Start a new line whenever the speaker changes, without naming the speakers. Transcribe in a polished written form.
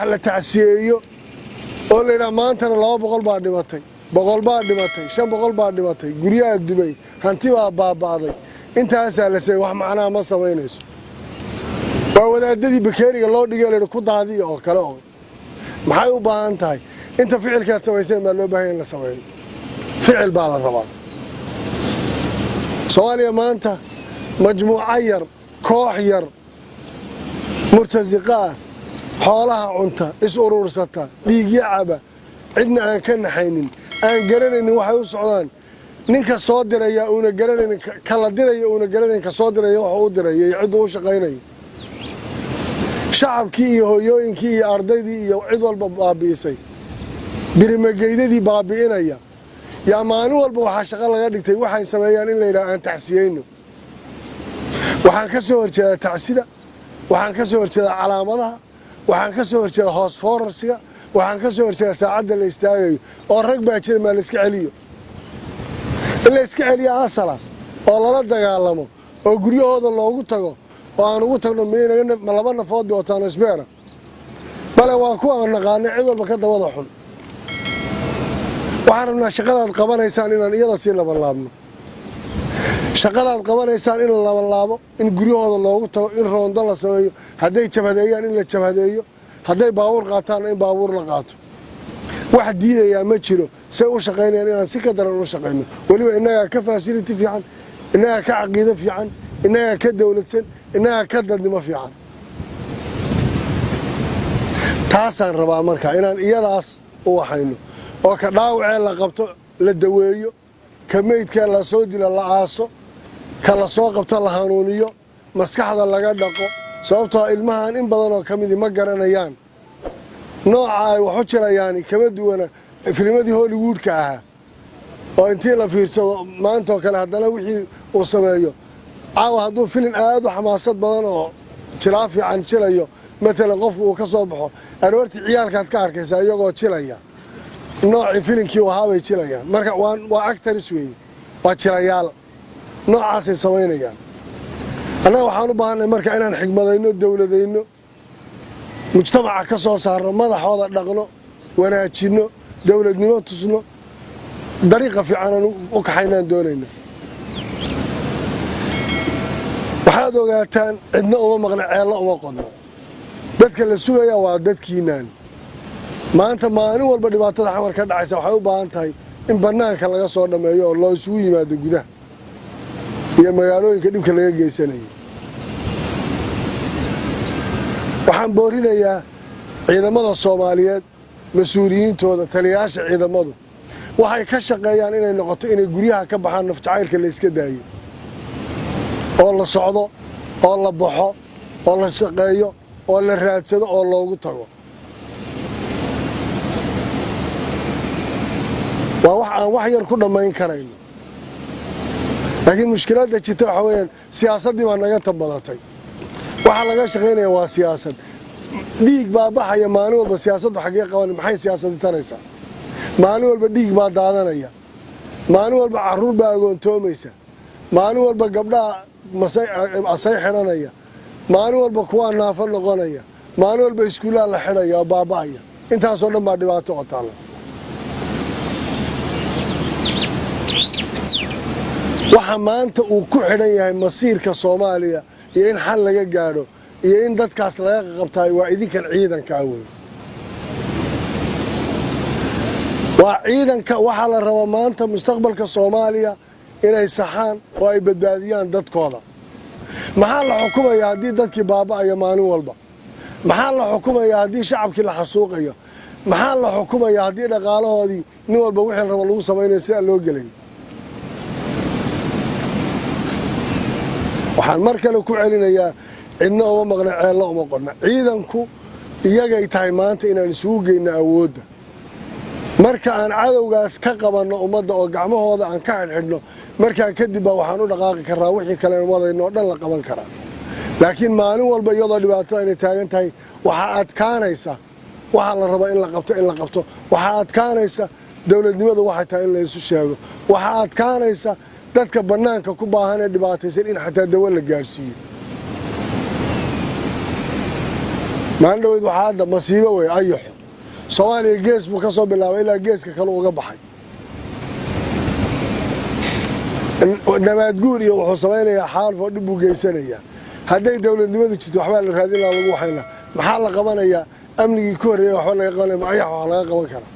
Wax la tacsiyeeyo oo la yidhaha maantana 200 baa dhimatay, 100 baa dhimatay, 500 baa dhimatay, guryaha dubay, hanti baa baaba'day, intaasaa la samey, wax macnaha ma samaynayso. Waa wadaadadii bakeeriga loo dhigay la yidhi ku daadiya oo kale. Oo maxay u baahan tahay? Inta ficilkaad samayseen baa loo baahanya in la sameeyo. Ficil baa la rabaa. Soomaaliya maanta majmuuco yar, koox yar, murtasiqa ah, xoolaha cunta, is uruursata, dhiigyo caba, cidna aan ka naxaynin, aan garanaynin waxay u socdaan, ninka soo diraya uuna garanaynin, kala diraya uuna garanayn, ka soo diraya wuxuu u diraya iyo cidduu u shaqaynaya, shacabkii iyo hooyooyinkii iyo ardaydii iyo cid walba baabi'isay, birimageydadii baabi'inaya. Yaa maalin walba waxaa shaqo laga dhigtay waxay sameeyaan in la yidhaha aan tacsiyeyno. Waxaan ka soo horjeedaa tacsida, waxaan ka soo horjeedaa calaamadaha, waxaan ka soo horjeedaa hoos foorarsiga, waxaan ka soo horjeedaa saacadda la istaagayo oo rag baa jira. Maa la iska celiyo? In la iska celiyo asala oo lala dagaalamo oo guryahooda loogu tago oo aan ugu tagno, ma laba nafood bay wataan isbeera? Bale waa kuwa aan naqaanay, cid walba ka dabada xun. Waxaan rabnaa shaqadaad qabanaysaan inaan iyada sii labanlaabno, shaqadaad qabanaysaan in la labanlaabo, in guryahooda loogu tago, in roondo la sameeyo, hadday jabhadeeyaan in la jabhadeeyo, hadday baabuur qaataanna in baabuur la qaato. Wax diidayaa ma jiro. Say u shaqaynayaan inaan si ka daran u shaqayno. Weliba innagaa ka facility fiican, innagaa ka caqiido fiican, innagaa ka dowladsan, innagaa ka dadnimo fiican. Taasaan rabaa marka inaan iyadaas u waxayno oo ka dhaawacee la qabto la daweeyo, ka meydkee la soo dilo la aaso, ka la soo qabto la hanuuniyo, maskaxda laga dhaqo, sababtoo ilmahan in badanoo ka midii ma garanayaan nooca ay wax u jirayaani. Kama duwana filmadii Hollywoodka ahaa oo intii la fiirsado maantaoo kale haddana wixii uu sameeyo caawa. Hadduu filin aad u xamaasad badan oo jilaa fiican jilayo matalan qofku uu ka soo baxo, aroortii ciyaalkaad ka arkaysaa iyagoo jilaya noocii filinkii u ahaabay jilayaan. Marka waa actors weeye, waa jilayaal, noocaasay samaynayaan. Annaga waxaan u baahanay marka inaan xigmadayno, dowladayno, mujtamaca ka soo saarno, madaxooda dhaqno, wanaajinno, dowladnimo tusno, dariiqa fiicanaan u kaxaynaan doonayna. Waxaad ogaataan cidna uma maqna, ceello uma qodno. Dadka la sugayaa waa dadkiinaan. Maanta maalin walba dhibaatada Xamar ka dhacaysa waxay u baahan tahay in bannaanka laga soo dhammeeyo oo loo isugu yimaado gudaha iyo magaalooyinka dhibka laga geysanayay. Waxaan boorinayaa ciidamada Soomaaliyeed, mas-uuliyiintooda, taliyayaasha ciidamadu waxay ka shaqeeyaan inay noqoto inay guryaha ka baxaan, nafjacaylka la iska daayo oo la socdo oo la baxo oo la shaqeeyo oo la raadsado oo loogu tago. Waa wax aan wax yar ku dhammayn karayno, laakiin mushkiladda jirta waxaa weeyaan siyaasaddii baa naga tabadatay. Waxaa laga shaqaynaya waa siyaasad. Dhiig baa baxaya maalin walba. Siyaasaddu xaggee qaban? Maxay siyaasadi taraysaa? Maalin walba dhiig baa daadanaya, maalin walba carruur baa agoontoomaysa, maalin walba gabdhaha asay xidhanaya, maalin walba kuwaa naafo noqonaya, maalin walba iskuullaha la xidhaya oo baaba'aya. Intaasoo dhan baa dhibaato oo taalla. Waxa maanta uu ku xidhan yahay masiirka Soomaaliya iyo in xal laga gaadho iyo in dadkaas laga qabtaay waa idinkan ciidankaa wey, waa ciidanka. Waxaa la rabaa maanta mustaqbalka Soomaaliya inay saxaan oo ay badbaadiyaan dadkooda. Maxaa la xukumayaa haddii dadkii baaba'aya maalin walba? Maxaa la xukumayaa haddii shacabkii la xasuuqayo? Maxaa la xukumayaa haddii dhaqaalahoodii nin walba wixii raba lagu samaynayo sidaa loo gelayo? Waxaan mar kale ku celinayaa, cidna uma maqna, ceello uma qodna. Ciidanku iyagay tahay maanta inaan isugu geyno awoodda. Marka aan cadowgaas ka qabanno ummadda oo gacmahooda aan ka xidhxidhno, markaa kadib baa waxaan u dhaqaaqi karraa wixii kalen wadayno oo dhan la qaban karaa. Laakiin maalin walba iyadoo dhibaatada inay taagan tahay, waxaa adkaanaysa waxaa la rabaa in la qabto, in la qabto. Waxaa adkaanaysa dowladnimadu waxay tahay in la isu sheego. Waxaa adkaanaysa dadka bannaanka ku baahan ee dhibaataysan in xataa dawo la gaadhsiiyo. Maalin dhaweyd waxaa hadda masiibo wey ayaxo. Soomaaliya gees buu ka soo bilaabay ilaa geeska kale uga baxay. Nabaadguur iyo wuxuu samaynayaa xaalfoo dhib buu geysanayaa. Hadday dowladnimadu jirto, waxbaa la raadin laha, lagu waxayna. Maxaa la qabanayaa? Amnigii ku horreeya waxba laga qabanaya, ma ayax wax laga qaban karaa?